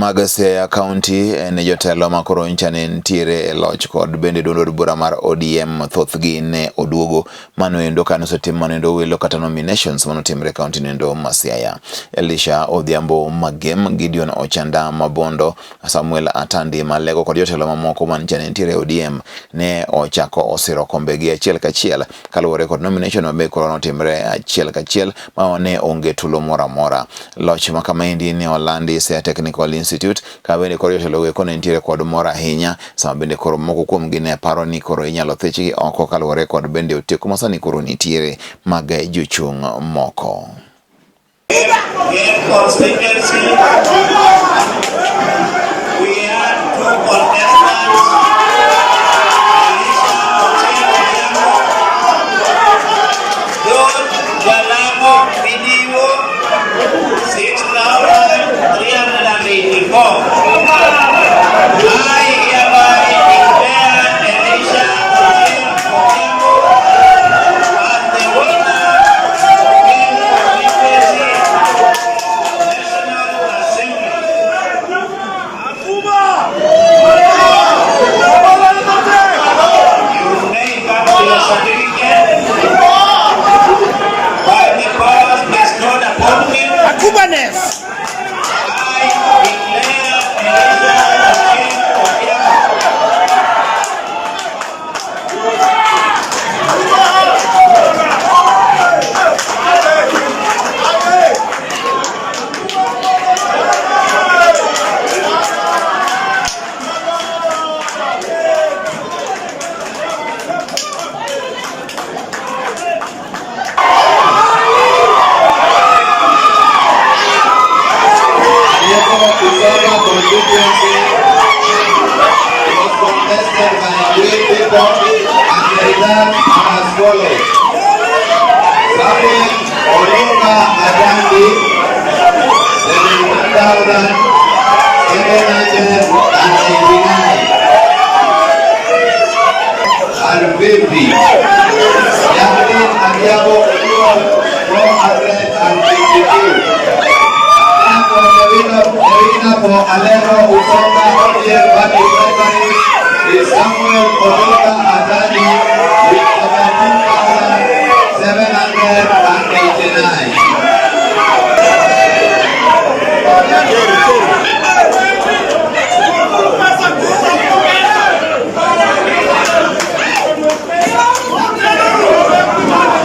Mag Siaya County en jotelo ma koro nyicha ne nitiere e loch kod bende duond od bura mar ODM thothgi ne oduogo mano endo kane osetim mano endo welo kata nominations manotimre e county nendo ma Siaya. Elisha Odhiambo Magem, Gideon Ochanda Mabondo, Samuel Atandi Malego kod jotelo mamoko manyicha ne nitiere e ODM ne ochako osiro kombegi achiel kachiel kaluwore kod nomination mabe koro notimre achiel kachiel ma ne onge tulo moro amora. Loch ma kamaendi ne olandi Siaya Technical Institute ka bende koro jotelo go ne nitiere kod mor ahinya sama bende koro moko kuomgi ne paro ni koro inyalo thichgi oko kaluwore kod bende oteko ma sani koro nitiere mag jochung' moko. In constituency, we had two contestants, Elisha Ochieng Odhiambo, George Jalamo Midiwo, 6,384. I hereby declare Elisha Ochieng Odhiambo as the winner of Gem Constituency National Assembly. You may come to your certificate by the powers bestowed upon me. Akubanes. I declare Elisha Ochieng Odhiambo Aleko Usonga constituency was contested by three people and the results are as follows. Samuel Olunga Atandi, 71,789. And 50. Jacqueline Adhiambo Oduor, 452. And for the winner for Alego Usonga ODM Party primary is Samuel Olunga Atandi with 17,789.